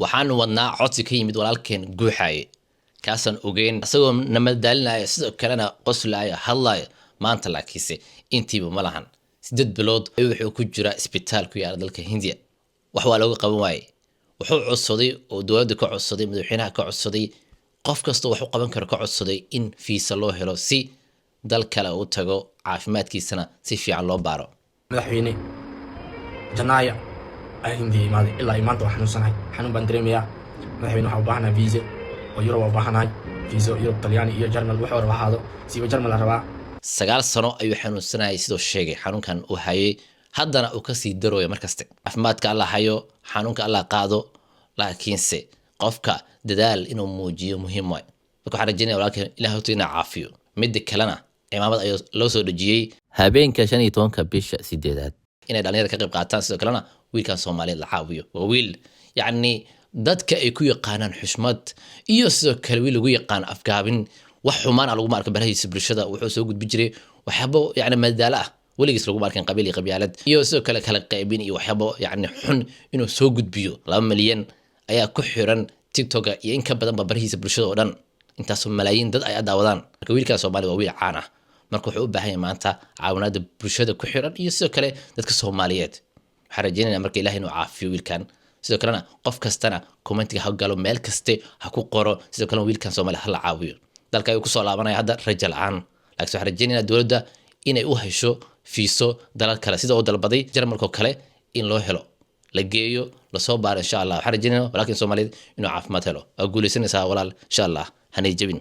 Waxaanu wadnaa codsi ka yimid walaalkeen Guuxaaye, kaasaan ogeyn isagoo namadaalinaya, sidoo kalena qoslaaya, hadlaaya maanta, laakiinse intiiba ma lahan. 8 bilood ayuu wuxuu ku jiraa isbitaal ku yaala dalka Hindiya. Wax waa looga qaban waaye. Wuxuu codsaday oo dowladda ka codsaday, madaxweynaha ka codsaday, qof kastoo wax u qaban karo ka codsaday in fiisa loo helo si dal kale u tago, caafimaadkiisana si fiican loo baaro. Madaxweyne, Janaaya ayaa Hindiya imaaday, ilaa iyo maanta waa xanuunsanahay, xanuun baan dareemayaa. Madaxweyne, waxaan u baahanahay viisa oo Yurub, waa u baahanahay viisa Yurub, Talyaani iyo Jarmal, wuxuu raba ahaado, siiba Jarmal la rabaa. 9 sano ayuu xanuunsanayay sidoo sheegay, xanuunkan uu hayay, haddana uu kasii darooyo markaste. Caafimaadka Alla hayo, xanuunka Alla qaado, laakiinse qofka dadaal inuu muujiyo muhiim waay. Marka waxaan rajeynaya walaalka Ilaah horta inaa caafiyo. Midda kalena, cimaamad ayaa loo soo dhejiyey habeenka 15-ka bisha sideedaad inay dhalinyarada ka qayb qaataan, sidoo kalena wiilkan Soomaaliyeed la caawiyo. Waa wiil yacni dadka ay ku yaqaanaan xushmad iyo sidoo kale wiil lagu yaqaan afgaabin. Wax xumaan ah laguma arko barahiisa bulshada. Wuxuu soo gudbi jiray waxyaabo yacni madadaalo ah. Weligiis laguma arkin qabiil iyo qabyaalad iyo sidoo kale kala qaybin iyo waxyaabo yacni xun inuu soo gudbiyo. 2 milyan ayaa ku xiran TikToka iyo in ka badanba barahiisa bulshada oo dhan. Intaasoo malaayiin dad ay daawadaan. Marka wiilkan Soomaaliya waa wiil caan ah. Marka wuxuu u baahan yahay maanta caawinaada bulshada ku xiran iyo sidoo kale dadka Soomaaliyeed. Waxaan rajeynaya marka Ilahay inuu caafiyo wiilkan. Sidoo kalena qof kastana commentiga ha galo, meel kaste ha ku qoro. Sidoo kalena wiilkan Soomaaliya ha la caawiyo. Dalka ayuu kusoo laabanaya hadda raja la-aan, laakiin waxaan rajeynaya dowladda inay u hesho fiiso dalal kale sida uu dalbaday, Jarmalkoo kale in loo helo, la geeyo, lasoo baaro, insha Allah. Waxaan rajeynaya walaalkin Soomaaliyeed inuu caafimaad helo. Waa guuleysanaysaa walaal, insha Allah, hanay jabin.